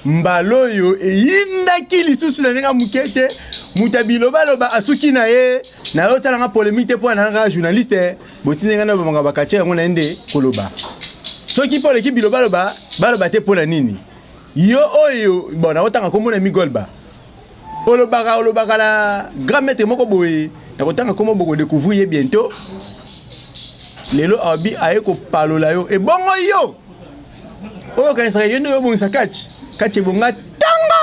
Mbala oyo eyindaki lisusu na ndenge ya moke te. Moto ya bilobaloba asuki na ye. Nazotiala nga polemique te mpo na nga journaliste, botindi nga naloba makambo ya quartier yango naye nde koloba. Soki mpo oleki bilobaloba, baloba te mpo na nini? Yo oyo, bon nakotanga kombo na Migolba. Olobaka olobaka na grand maître moko boye, nakotanga kombo boko découvrir ye bientôt. Lelo abi aye kopalola yo. Ebongo yo oyo okanisaka yo nde oyobongisa kati kati ebonga tanga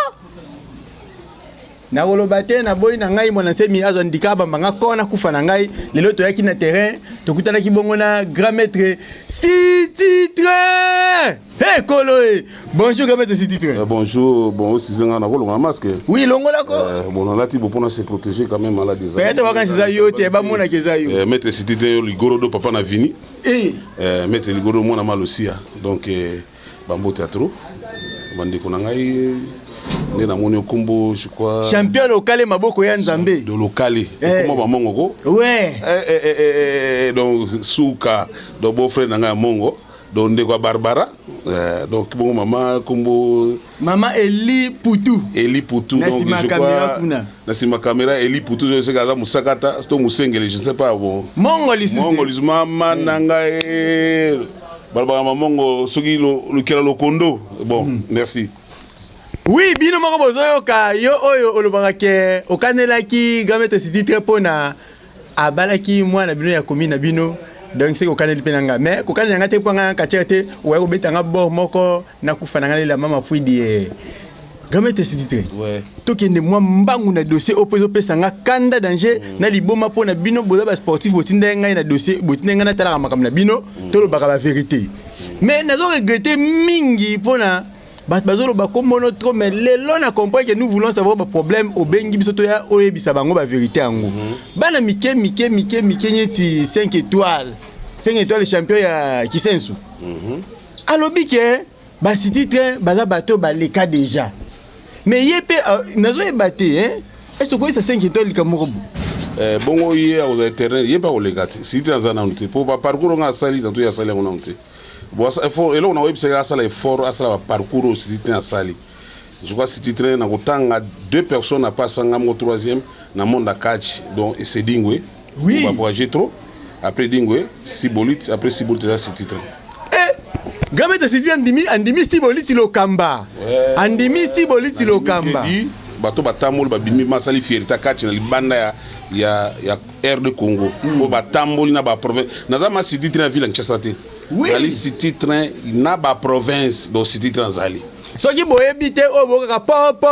nakoloba te naboyi na ngai mwana nsemi azwa ndika abamba nga ko nakufa na ngai. Lelo toyaki na terrain, tokutanaki bongo na grand maître Sititre. Hey, kolo e bonjour grand maître Sititre. Bonjour, bon osize nga nakolonga masque. Oui, longolako. Bon, nalati bo mpona se protéger quand même malade eza. Peut-être vacances eza yo te, bamonaka eza yo. Maître Sititre yo ligorodo papa na vini. Maître ligorodo mwana malosia, donc bambote ya trop bandeko na ngai nde namoni okombo, je crois. Champion lokale, maboko ya Nzambe. De lokale. Okoma bamongo ko. Donc suka, donc beau frère na ngai ya mongo, donc ndeko ya Barbara, donc bongo mama kombo? Mama Eli Putu. Eli Putu. Na nsima ya caméra kuna. Na nsima caméra Eli Putu, seka aza mosakata to mosengele, je ne sais pas, bon. Mongo lisusu. Mongo lisusu, mama na ngai balobaka mamongo soki lokela lokondo, bon, merci. Oui, bino moko bozoyoka. Yo oyo olobaka ke okanelaki grand maître Sititre mpona abalaki mwana bino ya komi na bino, donc soki okaneli mpe na nga, mais kokanela nga te mpo nga catcheur te. Okoki kobeta nga bord moko, nakufa na nga lela mama fwidi ye. Grand maître Sititre, tokende mwa mbangu na dossier oyo mpo ezopesa nga kanda, danger na liboma mpo na bino. Boza basportif, botinda ngai na dossier, botinda ngai natalaka makambo na bino, tolobaka bavérité. Mais nazo regretter mingi mpona bato bazoloba kombono trop, mais lelo na comprendre que nous voulons savoir baproblème. Obengi biso toya oyebisa bango bavérité yango. Bana mike mike mike mike neti 5 étoiles, 5 étoiles, champion ya Kisensu, alobi ke basiti train baza bato baleka déjà, mais ye mpe nazoyeba te est-ce okoyesa 5 étoiles likambo moko bo? Bongo ye akozala éternel, ye mpe akoleka te. Siti aza nanu te po baparcours nga asali tanto ye asali yango nanu te. Bon, eloko na koyebisaka, asala effort, asala baparcours oyo City Train asali. Je crois City Train na kotanga deux personnes apasanga moko troisième na monde ya catch, donc c'est Dingwe. Bavoyage trop après Dingwe, Sibolit, après Sibolit eza City Train. Grand maître Siti andimi, andimi Siboliti Lokamba, andimi Siboliti Lokamba. Bato batamboli babimi, masali fierté kati na libanda ya RD Congo oyo batamboli na baprovince. Naza ma City Train ya ville ya Kinshasa te. Ezali City Train na baprovince, donc City Train azali. Soki boyebi te oyo bokaka popo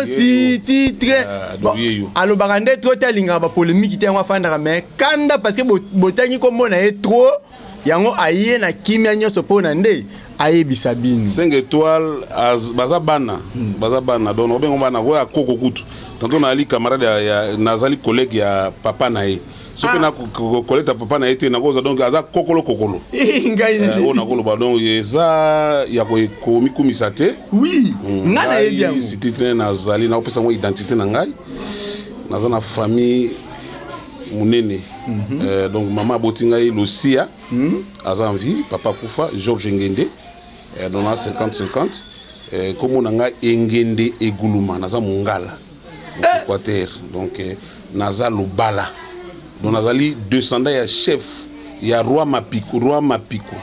City Train. Bon, ye yo. Alobaka nde trop te, alingaka bapolémique te, yango afandaka, mais kanda parce que botangi kombo na ye trop, yango aye na kimia nyonso mpo na nde ayebisa bino. 5 étoiles baza bana, baza bana, donc obengo bana oyo akoko kutu. Tantôt nazali camarade nazali collègue ya papa na ye. Soki na collègue ya papa na ye te, nakoza, donc aza kokolo kokolo. Ngai oyo nakoloba, donc eza ya komikumisa te. Oui, nga nayebi yango. City Train nazali nakopesa yango identité na ngai. Naza na famille monene. Donc mama aboti ngai Losia, aza en vie, papa akufa, Georges Ngende. Donc na 50 50, kombo na ngai Engende Eguluma, naza mongala Équateur, donc naza lobala, donc nazali descendant ya chef ya roi Mapiko. Roi Mapiko,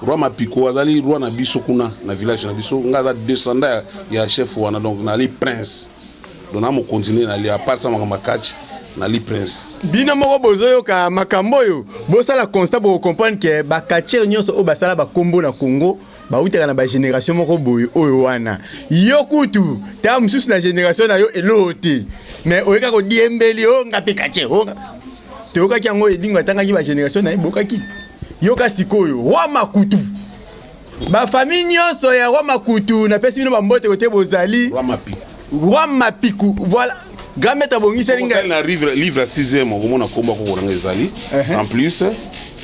roi Mapiko azali roi na biso kuna na village na biso. Ngai aza descendant ya chef wana, donc nazali prince, donc na mokonzi nde nali. À part ça, makambo ya kati, nali prince. Bino moko bozoyoka makambo oyo, bosala constat, bokocomprendre ke bacatcheur nyonso oyo basala bakombo na Congo bautaka na bagénération moko boye oyo wana. Yo kutu ta mosusu na génération na yo eloo te, mais oyeka kodiembeli o nga mpe catcheur o. Toyokaki yango, Edingo atangaki bagénération na ye, bokaki yoka sikoyo roi Makutu. Bafamille nyonso ya roi Makutu, napesi bino bambote kote bozali. Roi Mapiko. Roi Mapiku, voilà, grand maître abongiseli ngai. Na livre ya 6e okomona kombo akoko nanga ezali. En plus,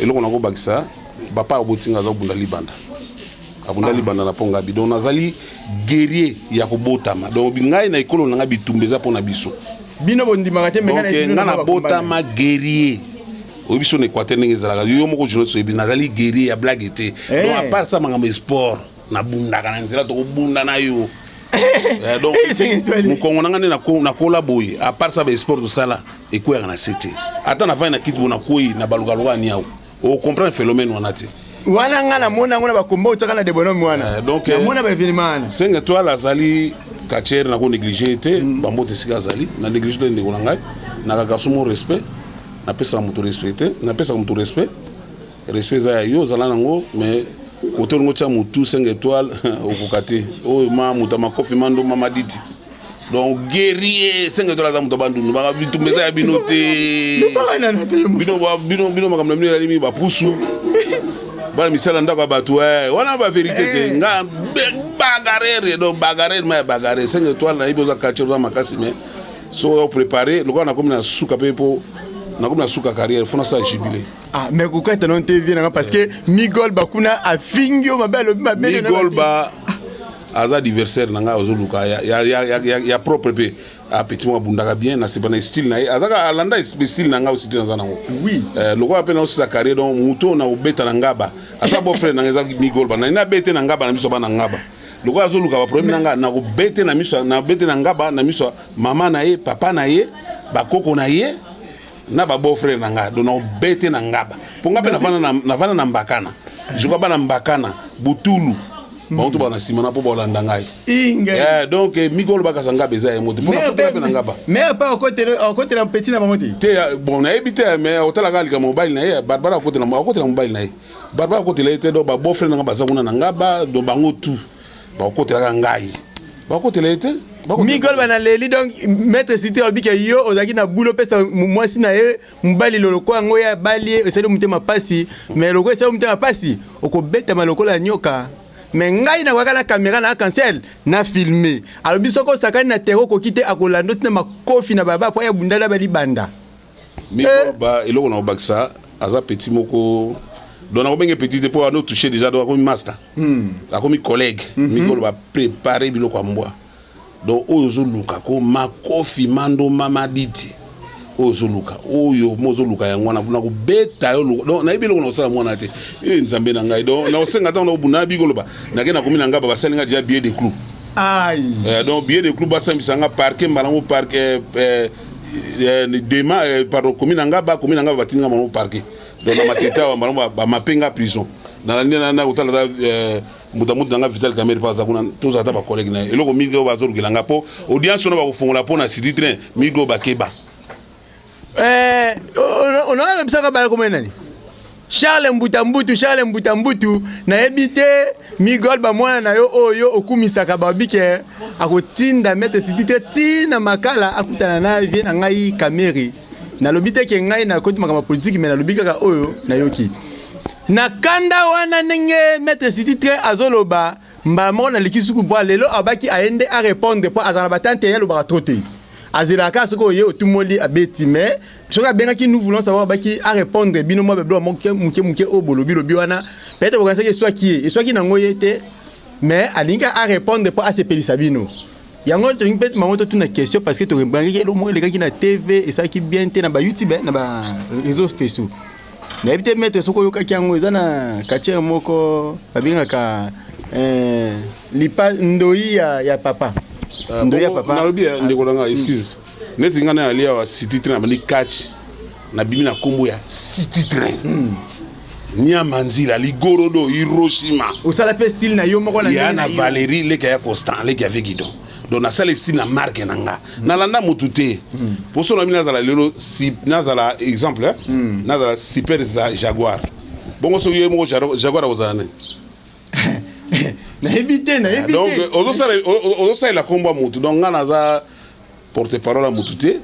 eloko nakobakisa, papa abotinga aza kobunda libanda, abunda libanda na mpongabi, donc nazali guerrier ya kobotama. Donc ngai na ekolo na ngai, bitumba eza mpo na biso. Bino bondimaka te, me ngai nga nabotama guerrier. Oyebi so na Équateur ndenge ezalaka, yo moko journaliste oyebi, nazali guerrier ya blague te. Donc à part ça, makambo ya sport, Nabundaka na nzela, tokobunda na yo. Donc mokongo na nga nde nakola boye. À part ça, basport tosala ekweyaka na se te. Ata navandi na kiti bo, nakwei na balukaluka niau, ocomprendre phénomène wana te. Wana nga namona yango na bakomba otiaka na debonhomme wana. Donc, namona baévénement wana. 5 étoiles azali catcheur, nako néglige te. Bambote esika azali, na néglige te. Ndeko na ngai, naka garçon mo respect, napesaka moto respect te, napesaka moto respect. Respect eza ya yo, ozala nango, mais kote olingo tia motu 5 étoiles, okoka te. Oyo ma moto ya makofi, mando mama diti, donc guerrier 5 étoiles aza moto ya Bandundu. Baka bitumba eza ya bino te. Bino bino bino, makambo na bino ezali mingi bapusu, bana misala, ndako ya bato wana, bavérité te. Nga bagarreur, donc bagarreur ma ya bagarreur. 5 étoiles, nayebi oza quartier, oza makasi, mais so oyo préparé lokola nakomi na suka mpe, mpo nakomi na suka carrière, fo nasala jubilé. Ah, mais kokata no te, vie nanga, parce que Migol bakuna afingi yo mabe, alobi mabe. Migol ba aza adversaire na ngai, ozoluka ya propre mpe apeti moko, abundaka bien. Nasepa na style na ye, azaka alanda style na ngai aussi te, naza nango. Lokola mpe naosisa carrière, donc moto oyo na kobeta na ngaba aza beau frère na ngai, eza Migol ba nani nabete na ngaba na miso bana ngaba. Lokola azoluka baproblème na ngai, nakobete na miso, nabete na ngaba na miso ya mama na ye, papa na ye, bakoko na ye na babeau frère na ngai. Donc nakobete na ngaba mpo nga mpe navanda na Mbakana. Je crois bana Mbakana Butulu, bango to bana na nsima na mpo baolanda ngai. Donc Mikolo bakasa ngaba eza ye mo te, mpona mpe na ngaba. Mais apa akotela petit na bango te. Te, bon, nayebi te, mais otalaka likambo mobali na ye Barbara, akotela mobali na ye Barbara, akotela ye te. Donc babeau frère na nga baza kuna na ngaba, donc bango tout bakokotelaka ngai, bakotela ye te. Migol bana leli. Donc maître Cité alobi ke yo ozalaki na bulo, opesa mwasi na ye mobali loloko yango, ye abali ye, esali motema pasi. Mais lokola esali motema pasi, okobetama lokola nyoka. Mais ngai nakwaka na caméra na cancel na filme. Alobi soki osakani na terrain, okoki te, akolanda otina makofi na baba po aya bundala balibanda. Migol ba, eloko na kobakisa, aza petit moko, donc nakobenge petit te mpo ano touché déjà, donc akomi master, akomi collègue. Mikolo baprépare biloko ya mbwa, donc oyo ozoluka ko makofi mando mama diti, oyo ozoluka, oyo mo ozoluka yango wana, nakobeta yo. Donc nayebi eloko na kosala mwana te. E Nzambe na ngai! Donc nakosenga ntango nakobunda na bikoloba, nake nakomi na ngaba, basali nga déjà billet de clou. Donc billet de clou, basambisa nga parquet mbalango, parquet dema, pardon, komi na ngaba, komi na ngaba, batindi nga bango parquet. Donc na Matete awa, mbalango bamape nga prison. Nalandi na kotala ta moto amutu na nga Vital Kamerhe mpo aza kuna, tozala ata bacollègue na ye. Eloko mingi oyo bazolukela nga mpo audience wana bakofongola mpo na City Train, mingi oyo bakeba. Onanga bisaka bala komona nani, Charles Mbuta Mbutu, Charles Mbuta Mbutu, nayebi te. Migol bamwana na yo oyo okumisaka, babi ke akotinda maître Sidi te ntina makala akutana na vie na ngai Kamerhe. Nalobi te ke ngai nakoti makambo ya politike, mais nalobi kaka oyo nayoki na kanda wana, ndenge maître Sidi te azoloba mbala moko naleki suku bwa lelo. Abaki aye nde arépondre mpo azala na batante ye, alobaka trop te, azelaka soki oye otumoli abeti. Mais soki abengaki, nous voulons savoir, abaki arépondre bino mwa babiloko moke moke moke oyo bolobi lobi wana. Peut-être bokanisaki eswaki ye, eswaki nango ye te, mais alingi arépondre mpo asepelisa bino. Yango tolingi mpe bango totuna question, parce que tobangaki eloko moko elekaki na TV, esalaki bien te na baYouTube, na baréseau sociaux. Nayebi te, maître, soki oyokaki yango. Eza na quartier moko babengaka lipa ndoi ya papa, ndoi ya papa. Nalobi, ndeko na nga, excuse, neti ngai na ali awa, City Train, nabandi catch, nabimi na nkombo ya City Train, Nyama Nzila, Ligorodo, Hiroshima. Osala mpe style na yo moko na ya na Valérie leki ya Constant, leki ya Vigidon. Donc nasala style na marque na nga, nalanda motu te. Poso na bino, nazala lelo si, nazala exemple, nazala Super Jaguar. Bongo soki ye moko Jaguar akozala nani? Nayebi te, nayebi. Donc ozosalela nkombo ya motu. Donc nga naza porte parole ya motu te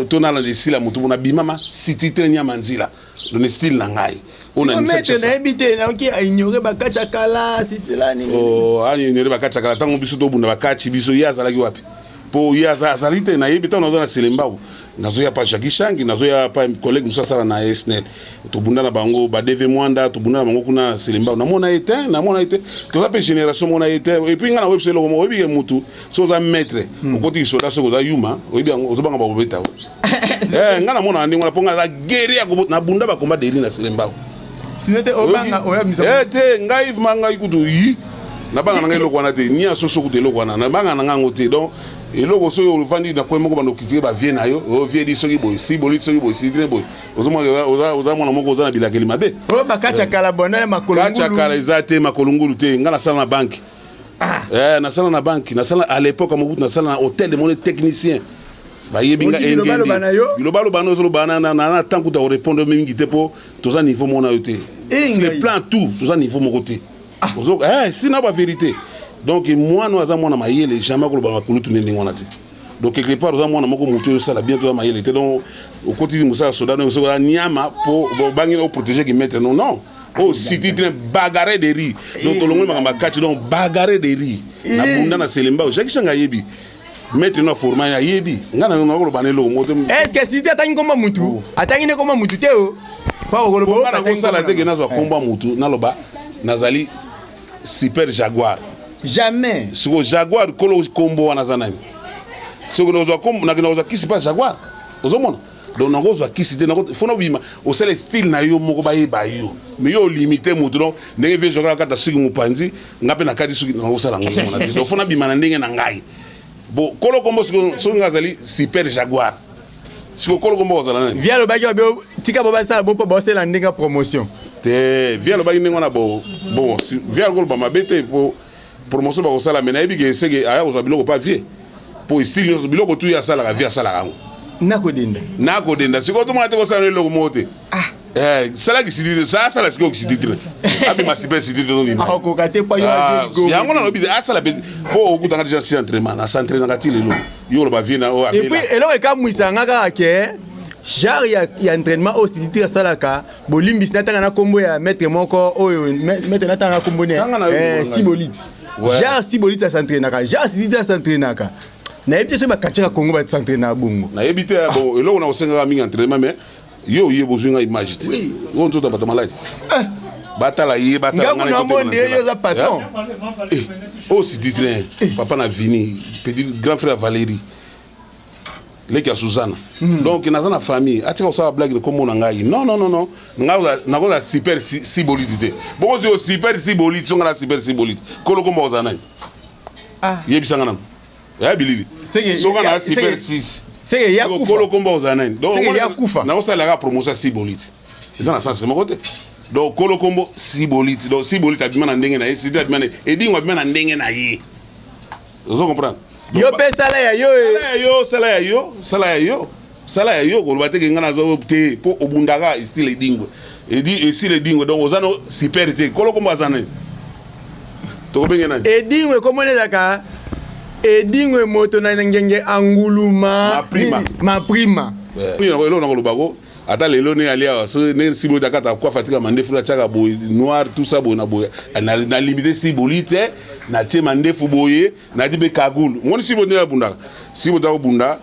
to nalanda esila motu mpo nabimama City Train, Nyama Nzila. Donc style na ngai. Oyo nayebi te, nayoki aignore bakati ya kala sisela nini. Aignore bakati ya kala. Ntango biso tobunda bakati biso, ye azalaki wapi? Mpo ye azali te. Nayebi ntango naza na Selembao, nazoya pa Jacki Shangi, nazoya pa collègue mosusu asala na SNEL, tobunda na bango badv Mwanda, tobunda na bango kuna na Selembao. Namona ye te, namona ye te. Toza mpe génération mona ye te. Et puis ngai na oyebisa eloko moko, oyebi ke mutu soki oza maître, okoti soda, soki oza yuma, oyebi yango, ozobanga bakobeta. Ngai namona ndenge wana mpo ngai aza guerrier, nabunda bakomba deli na Selembao. Sino te obanga oya misa. Te, ngai vraiment, ngai kutu yi. Nabanga na ngai eloko wana te, nia soso kuta eloko wana nabanga na ngai yango te. Donc eloko soki ovandi na coin moko, bando critiquer bavieux na yo, o vieux di soki boye, si boli soki boye, si te boye, ozomona oza mwana moko oza na bilakeli mabe. Oyo bakati ya kala bona ya makolo. Kati ya kala eza te, makolo ngulu te. Ngai nasala na banque. Nasala na banque, nasala à l'époque ya Mobutu, nasala na hôtel de monnaie, technicien. Bayebi nga. Bilobaloba na yo. Bilobaloba na ozoloba na temps kuta korépondre mingi te, mpo toza niveau moko na yo te. Sur le plan tout, toza niveau moko te. Si na bavérité. Donc mwana oyo aza mwana mayele, jamais akoloba makulutu nde ndenge wana te. Donc quelque part oza mwana moko, motu oyo osala bien, toza mayele te. Donc okoti mosala soda, donc soki oza niama mpo obangi na oprotéger ki maître, non, non. Oyo Siti Train, bagarre de rue. Donc tolongoli makambo ya kati. Donc bagarre de rue, nabunda na Selembao, Jacques Changa ayebi, maître no aforma ye ayebi. Ngai na nakoloba na eloko moko te. Est ce que Siti atangi komba mutu? Atangi nde komba mutu te o. Nga nakosala te ke nazwa komba mutu, naloba nazali Super Jaguar. Jamais. Siko Jaguar, kolo kombo wana aza nani? Soki nakozwa kisi mpa Jaguar, ozomona. Donc nakozwa kisi te, fo nobima osala style na yo moko, bayeba yo. Mais yo olimite motu. Donc ndenge vieux Jaguar akata suki mopanzi, nga mpe nakati suki, nakosala yango ozomona te. Donc fo nabima na ndenge na ngai. Bon, kolo kombo soki nga azali Super Jaguar, siko kolo kombo kozala nani? Vieux alobaki babe tika bo basala bo mpo baosala ndenge ya promotion. Te, vieux alobaki ndenge wana. Bon, vieux alokoloba mabe te, po promotion bakosala, mais nayebi ke eseke aya kozwa biloko pa vieux, po style nyonso, biloko tu ye asalaka, vieux asalaka yango. Nakodenda. Nakodenda. Sikoyo tomona te, kosala eloko moko te. Salaki Sidi te, asala sikoyo Sidi te, abima super Sidi te, tondima. Akokoka te po yo. Yango nalobi te, asala pe mpo okutanga déjà si entraînement, nas'entraînaka ti lelo. Yo oloba vieux na oyo. Et puis eloko ekamwisanga kaka ke genre ya entraînement oyo Sidi te asalaka, bolimbisi, natanga na nkombo ya maître moko oyo, maître natanga na nkombo ne Sibolite, genre Sibolite as'entraînaka, genre Sidi te as'entraînaka, nayebi te soki bakatiaka Congo bas'entraînaka bongo. Nayebi te. Bon, eloko na kosengaka mingi entraînement, mais yo oye bozwi nga image te, oyo nzoto ya bato maladi batala ye. Batala oza patron. Oyo Sidi Train, papa na Vini, petit grand frère Valérie, leki ya Suzana. Donc naza na famille. Atika kosala blague kombo na ngai. Non, non, non, non, ngai nakozala Super Siboliti te. Bokozwi yo Super Siboliti, songa na Super Siboliti, kolo kombo kozala nani? Yebisanga nano ya bilili. Songa na Super 6, kolo kombo kozala nani? Donc nakosalelaka promotion ya Siboliti, eza na sens moko te. Donc kolo kombo Siboliti, donc Siboliti abima na ndenge na ye, Sidi abima na Edingo, abima na ndenge na ye. Ozo comprendre? Yo mpe sala ya yo. Sala ya yo, sala ya yo, sala ya yo, sala ya yo. Koloba te ke ngai nazo te, mpo obundaka style Edingwe, edi esile Edingwe. Donc oza no super te. Kolo kombo aza nani? Tokobenge nani? Edingwe, komona ezalaka Edingwe, moto na ngenge anguluma. Maprima. Maprima. Eloko nakolobako, ata lelo ne ali awa, so ndenge Siboli akata kwafa, atika mandefu, atiaka boye noir, tout ça boye na boye. Na limite Siboli te, natie mandefu boye, nati mpe cagoule. Moni Siboli ndenge abundaka, Siboli akobunda,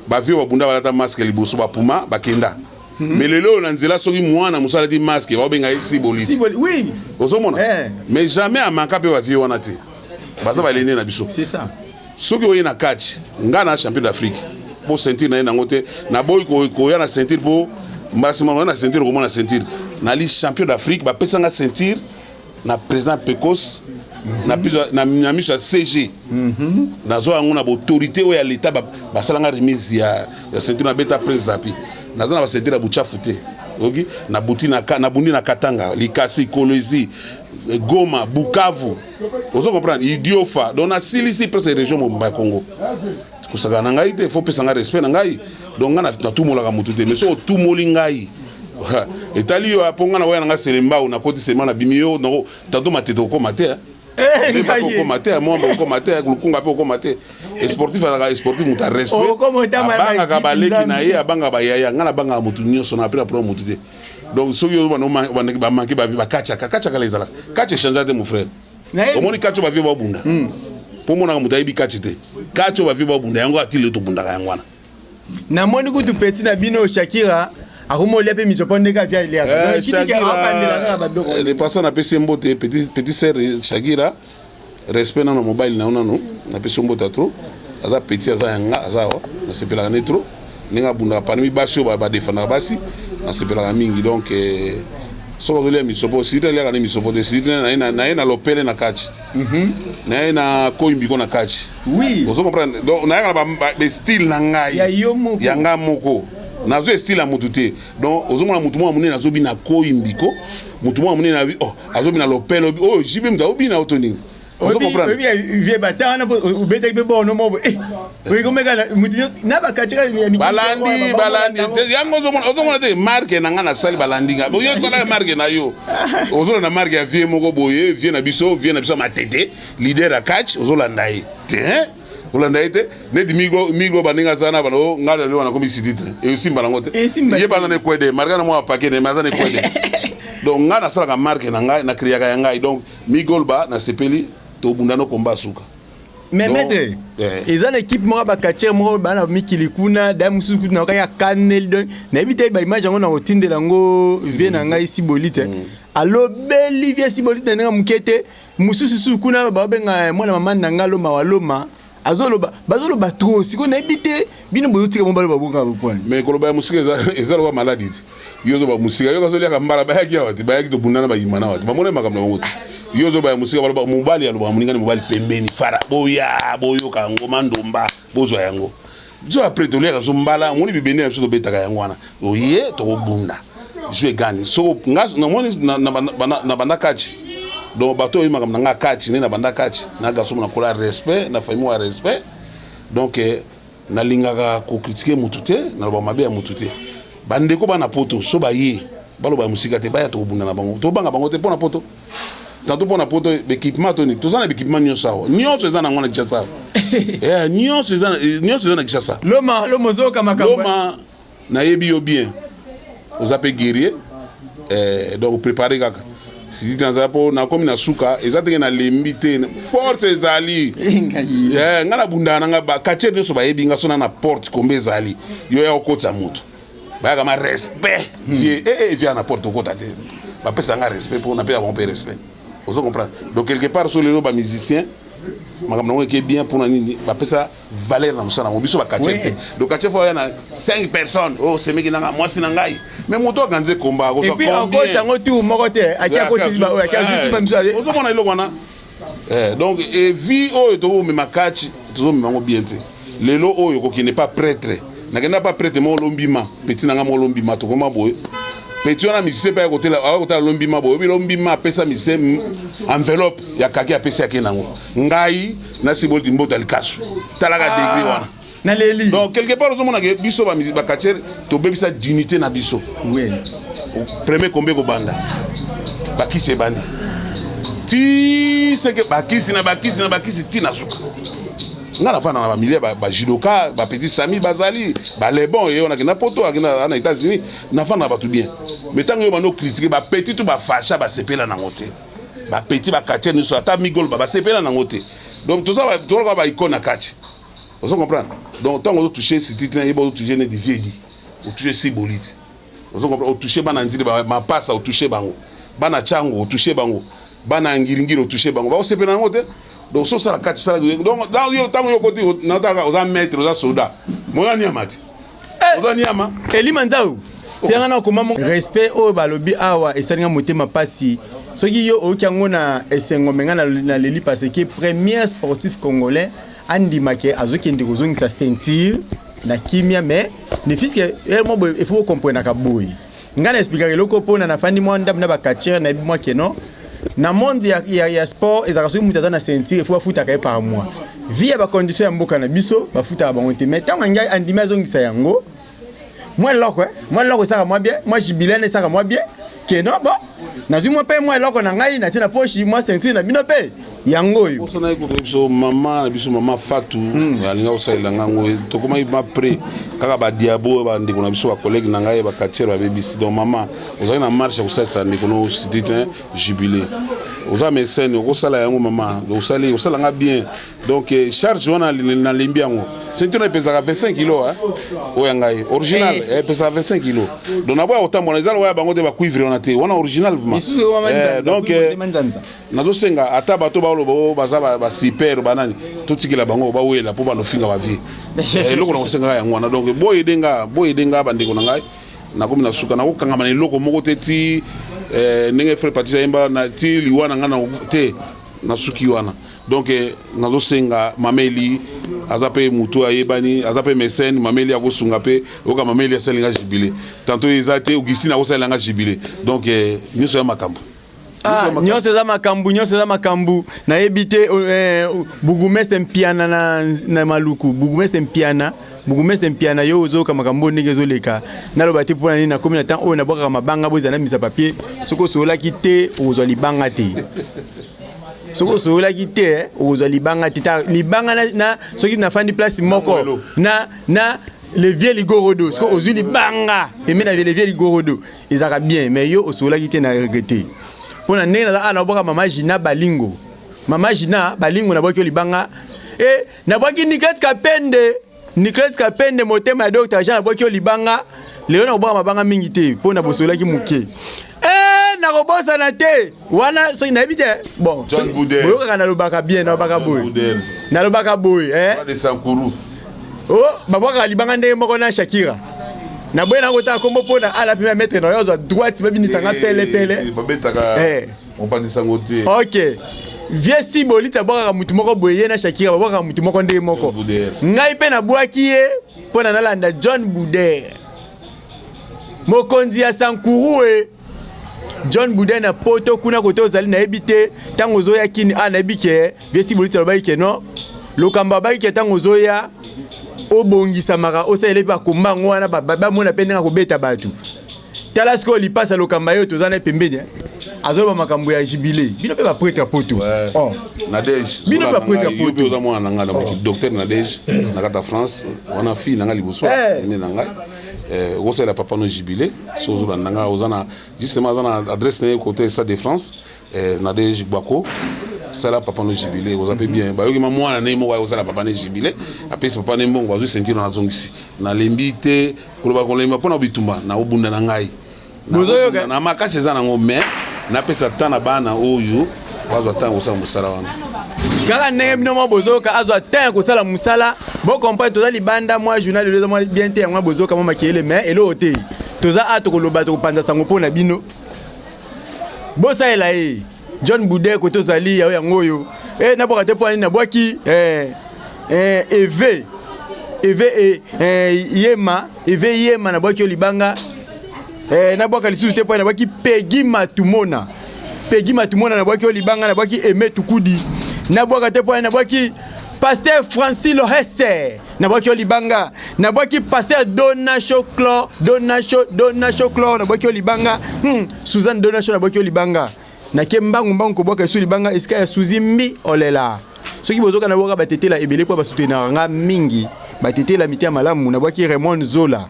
bavieux babunda, balata masque liboso, bapuma bakenda. Mais lelo oyo na nzela, soki mwana mosala alati masque, baobenga ye Siboliti. Oui. Ozomona, mais jamais amanka mpe bavieux wana te, baza balene na biso. C'est ça. Soki oye na kati, nga na champion d'Afrique, mpo ceinture na ye nango te, naboyi koya na ceinture, mpo mbala nsima koya na ceinture, okomona ceinture. Nali champion d'Afrique, bapesanga ceinture na président Pecos na miso ya CG. Nazwa yango na baautorité oyo ya leta, basalanga remise ya ceinture. Nabeta Prince Zapi, naza na baceinture ya buchafu te. Oki nabuti nabundi na Katanga, Likasi, Kolwezi, Goma, Bukavu, ozo comprendre, Idiofa. Donc nasilisi presque région mobimba ya Congo. Kosakana na ngai te, faut pesa ngai respect na ngai. Donc ngai natumolaka motu te, mais soki otumoli ngai, etali yo. Mpo ngai nakoya na ngai Selembao, nakoti sema, nabimi yo tanto Matete okoma te, okoma te, Mwamba okoma te, Lukunga mpe okoma te. Sportif azalaka sportif, moto ya respect, abangaka baleki na ye, abangaka bayaya. Ngai nabangaka motu nyonso, na apres na problème motu te. Donc soki bandeki bamanke, bakatiaka katiaka, ezalaka catch échange te, mon frère. Omoni catch oyo bavieux babunda, mpo monaka moto ayebi catch te. Catch oyo bavieux babunda, yango atili tobundaka yango wana. Namoni kutu petit na bino Shakira akomi olia mpe misopo ndenge avia eliaka. Repassant, napesi ye mbote, petit sœur Shakira, respect nano mobali na yo nano. Napesi yo mbote trop. Aza petit, aza yanga, aza awa, nasepelaka ne trop ndenge abundaka parmi basi oyo badefendaka basi, nasepelaka mingi. Donc Soki azolia misopo, sili aliaka ne misopo te. Sili na ye na lopele na kati, na ye na koyimbiko na kati. Ozo comprendre? Donc nayaka na bastyle na ngai. Ya yo moko. Ya nga moko, nazwa style ya motu te. Donc ozomona motu moko monene azobina koyimbiko, motu moko monene abi, oh, azobina lopele, oyo jibe moto azobina oto nini, ozo comprendre? Vie bata wana obetaki mpe borno moko oyekomeka mutu na bakati ya Balandi, balandi yango. Ozomona te marque na nga nasali, balandi nga. Yo osalaka marque na yo, ozolanda marque ya vieux moko boye, vieux na biso, vieux na biso ya Matete, leader ya catch. Ozolanda ye te, olanda ye te. Neti migo migo bandenge aza na bana nga lelo wana komi sidi te, esimba nango te. Ye baza na ekwede marque na mwa pake ne, aza na ekwede. Donc nga nasalaka marque na ngai, nacréaka ya ngai. Donc migolba, nasepeli, tobunda no komba suka. Mais maître, eza na équipe moko, bacatcheurs moko bana mikili kuna da mosusu kutu nayoka ya kaneli. Donc nayebi te, baimage yango na kotindela yango vieux na ngai Siboli te. Alobeli vieux Siboli te na ndenge moke te. Mosusu susu kuna baobenga mwana mama na ngai Loma wa Loma, azoloba, bazoloba trop. Sikoyo nayebi te, bino bozotika mo baloba bonga bopwani. Mais koloba ya mosika eza lokola maladi te. Yo ozoba mosika, yo kazoliaka mbala. Bayaki awa te, bayaki tobundana, bayimana awa te, bamona makambo na bango te. Yo ozoba ya mosika, baloba mobali alobaka moningani mobali pembeni fara boya boyoka yango mandomba bozwa yango. Biso après toliaka biso mbala, omoni bibende na biso tobetaka yango wana, oye tokobunda jeu egani. Soko nga namoni na banda kati, donc bato oyo makambo na nga kati nde na banda kati na garçon nakola respect na famille ya respect. Donc nalingaka kocritiquer mutu te, naloba mabe ya mutu te. Bandeko bana poto so baye baloba ya mosika te, baya tokobunda na bango, tobanga bango te. Mpo na poto tanto, mpo na poto baéquipement toni, toza na baéquipement nyonso awa, nyonso eza nango na Kinshasa awa, nyonso eza, nyonso eza na Kinshasa. Loma, Loma, ozoyoka makambo. Loma, nayebi yo bien, oza mpe guerrier. Donc préparé kaka sidi naza mpo nakomi na suka. Eza tenge nalembi te, force ezali. Ngai nabundaka na nga, quartier nyonso bayebi nga. So na porte kombe ezali, yo ya okotisa moto, bayaka ma respect. Vieux, vieux na porte okota te, bapesa nga respect mpo napesa bango mpe respect. Ozo comprendre? Donc quelque part so lelo bamusicien makambo nango eke bien, mpona nini? Bapesa valeur na mosala yango. Biso bacatcheurs te. Donc catcheur faut aya na 5 personnes oyo semeki nanga, mwasi na ngai, mais moto akanze komba. Akozwa yango tour moko te, aki akotisi baoyo aki azwisi bamiso. Ozomona eloko wana? Donc evi oyo tokomema kati, tozomema yango bien te. Lelo oyo kokende pa prêtre, nakenda pa prêtre moko Lombima, petit na nga moko Lombima, tokoma boye, petit wana musicien mpe aya kotala Lombima boye, oyebi Lombima apesa musicien enveloppe ya kaki, apesi ake nango. Ngai nasiboli mboto ya likasu, talaka degré wana. Naleli. Donc quelque part ozomona ke biso bacatcheurs tobebisa dignité na biso. Premier kombe kobanda, bakisi ebandi ti seke bakisi na bakisi na bakisi ti na suka. Nga nafanda na bamilie bajudoka, bapetit sami bazali balebon, ye wana akenda poto, akenda na États-Unis. Nafanda na bato bien, mais ntango yo bando critiquer bapetit to bafasha, basepela nango te. Bapetit bacatcheurs nyonso, ata migolba, basepela nango te. Donc toza toloka baicône na kati, ozo comprendre? Donc ntango ozotouche sititi na yeba, ozotouche neti viedi, otouche siboli ti, ozo comprendre? Otouche bana nzili mapasa, otouche bango bana chango, otouche bango bana ngiringiri, otouche bango, bakosepela yango te. Donc so osala kati, sala. Donc ntango yo okoti, nataka oza maître, oza soda, moya niama te, oza niama. Elima Nzau tianga na koma respect oyo balobi awa esalinga motema mpasi. Soki yo oyoki yango na esengo, me ngai naleli parce que premier sportif congolais andimake azokende kozongisa ceinture na kimia. Mais ne fût-ce que mo boye, il faut bocomprenaka boye. Ngai na expliquaka eloko mpona nafandi mwa ndambo na bacatcheurs, nayebi mwa keno na monde ya sport ezalaka soki moto aza na ceinture, il faut bafutaka ye par mois. Vu ya bacondition ya mboka na biso, bafutaka bango te. Mais ntango ngai andimi azongisa yango, mwa eloko, mwa eloko esalaka mwa bien, mwa jubilé na esalaka mwa bien ke non, bon, nazwi mwa mpe mwa eloko na ngai natie na poche, mwa ceinture na bino mpe yango oyo. Posa ye kutu biso mama na biso, mama Fatu, alinga kosalela ngango. Tokomaki ma près kaka badiabo oyo bandeko na biso, bacollègue na ngai bacatcheurs babebisi. Donc mama, ozali na marche ya kosalisa ndeko no cité jubilé, oza mécène, okosala yango mama, osali osala nga bien. Donc charge wana nalembi yango. Ceinture epesaka 25 kilo, oyo ya ngai original epesaka 25 kilo. Donc naboya kotambola, eza lokola bango te, bacuivre wana te, wana original vraiment. Donc nazosenga ata bato baoloba oyo baza basuper banani, totikela bango bawela mpo banofinga bavieux. Eloko na kosengaka yango wana. Donc boyede nga, boyede nga, bandeko na ngai, nakomi na suka, nakokangama na eloko moko te ti. Eh, ndenge frère Patrice ayemba na ti liwa na ngai na te, nasuki wana. Donc eh, nazosenga Mameli, aza mpe motu ayebani, aza mpe mécène. Mameli akosunga mpe oyoka Mameli asali nga jubilé tantôt, eza te Augustine akosalela nga jubilé. Donc eh, nyonso ya makambo. Ah, nyonso eza makambo, nyonso eza makambo. Nayebi te, eh, bourgmestre Mpiana na Maluku, bourgmestre Mpiana, bourgmestre Mpiana, yo ozoyoka makambo ndenge ezoleka. Naloba te mpona nini nakomi na temps oyo nabwakaka mabanga. Boza na misa papier, soki osololaki te, okozwa libanga te. Soki osololaki te, okozwa libanga te. Ta libanga na soki nafandi place moko na le vieux Ligorodo, soki ozwi libanga pembeni na le vieux Ligorodo, ezalaka bien. Mais yo osololaki te, na regretter mpona ndenge naza awa. Nabwaka mama Gina Balingo, mama Gina Balingo, nabwaki yo libanga. E nabwaki Nicolette Kapende, Nicolette Kapende, motema ya Dr Jean, nabwaki yo libanga. Lelo nakobwaka mabanga mingi te mpo na bosololaki moke. E nakobosana te wana, soki nayebi te. Bon, boyokaka, nalobaka bien, nalobaka boye, nalobaka boye, eh? O babwakaka libanga ndenge moko na Shakira. Naboye nakotaka kombo mpo na ala mpe maître na yo azwa droite, babinisanga pelepele. Babetaka mopanzisango te. Ok, vieux Siboliti abwakaka mutu moko boye, ye na Shakira babwakaka mutu moko ndenge moko. Ngai mpe nabwaki ye mpo na nalanda John Buder, mokonzi ya Sankuru. E John Buder na Poto kuna, kote ozali nayebi te. Ntango ozoya Kini a, nayebi ke vieux Siboliti alobaki ke non, Lokambo abaki ke ntango ozoya obongisamaka, osalela mpe bakomba yango wana, bamona mpe ndenge akobeta bato. Tala sikoyo lipasa Lokamba yo, toza na ye pembeni, azoloba makambo ya jubilé. Bino mpe baprêtre ya Poto. Oh. Nadege. Bino baprêtre ya Poto. Oza mwana na ngai na docteur Nadege na kati ya France wana, fille na ngai liboso ene na ngai. Okosalela papa no jubilé so ozolanda ngai, oza na justement, aza na adresse na ye côté Stade de France. Nadege Bwako, sala papa no jubilé, oza mpe bien. Bayoki ma mwana na ye moko ayekosala papa ne jubilé, apesi papa ne mbongo, bazwi ceinture. Nazongisi, nalembi te koloba, kolemba mpona bitumba na obunda na ngai na makasi eza nango, mais napesa temps na bana oyo bazwa ntango kosala mosala wana. Kaka ndenge bino mwa bozoyoka, azwa temps ya kosala mosala. Bocomprendre, toza libanda, mwa journal lelo eza mwa bien te, yango bozoyoka mwa makelele, mais eloko te. Toza a, tokoloba, tokopanza sango mpo na bino. Bosalela ye John Bude kote ozali yayo yango oyo. E nabwaka te mpo nini nabwaki eve eve yema, eve yema, nabwaki yo libanga. Nabwaka lisusu te mpo nabwaki Pegi Matumona, Pegi Matumona, nabwaki yo libanga. Nabwaki Eme Tukudi. Nabwaka te mpo nabwaki pasteur Francis Lohese, nabwaki yo libanga. Nabwaki pasteur Donasho Clor, Donasho, Donasho Clor, nabwaki yo libanga. Suzanne Donasho, nabwaki yo libanga. Nake mbangu mbangu kobwaka esu libanga esika ya Suzi Mbi Olela. Soki bozoka, nabwaka batetela ebele mpo basoutenaka nga mingi, batetela mitia malamu. Nabwaki Raymond Zola,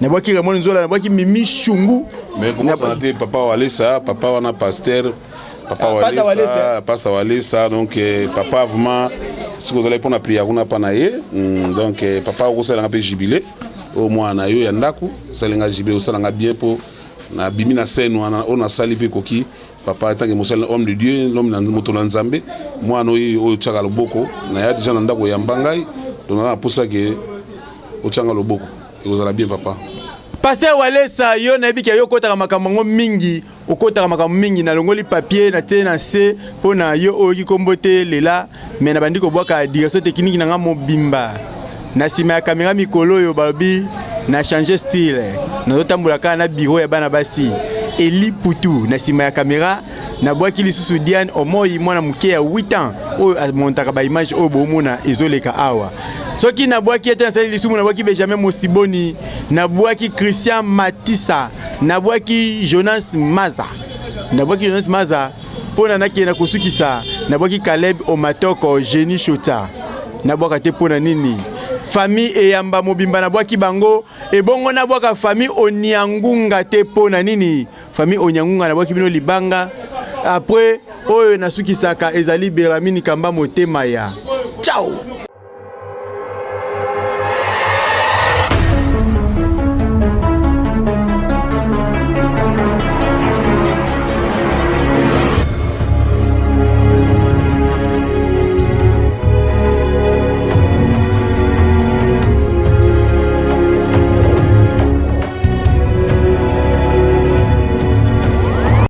nabwaki Raymond Zola, nabwaki Mimi Shungu. Mais kobosana te papa Walesa, papa wana pasteur, papa Walesa, pasteur Walesa. Donc papa vraiment, soki ozalaki mpona prière kuna mpa na ye, donc papa okosalanga mpe jubilé oyo mwana na yo ya ndako osalinga jubilé, osalanga bien mpo nabimi na scène wana oyo nasali mpe ekoki. Papa, etanke mosali, homme de Dieu, l'homme na moto na Nzambe, mwana oyo oyo otiaka loboko na ya déjà na ndako oyamba ngai, donc naza na mposa ke otianga loboko, ekozala bien, papa. Pasteur Walesa, yo nayebi ke yo okotaka makambo yango mingi, okotaka makambo mingi. Nalongoli papier na tie na se mpo na yo oyoki nkombo te lela, mais nabandi kobwaka direction technique na nga mobimba na nsima ya kamera. Mikolo oyo balobi na change style, nazotambola kaka na bureau ya bana basi. Eli Putu na nsima ya kamera. Nabwaki lisusu Diane Omoi, mwana moke ya 8 ans oyo amontaka baimage oyo boomona ezoleka awa. Soki nabwaki ete nasali lisumu, nabwaki Benjamin Mosiboni, nabwaki Christian Matisa, nabwaki Jonas Maza, nabwaki Jonas Maza. Mpo na nakende kosukisa, nabwaki Caleb Omatoko, Genie Shota. Nabwaka te mpo na nini? Famille Eyamba mobimba nabwaki bango. Ebongo nabwaka famille Oniangunga te mpo na nini? Famille Oniangunga, nabwaki bino libanga. Après oyo nasukisaka ezali Beramini Kamba, motema ya ciao.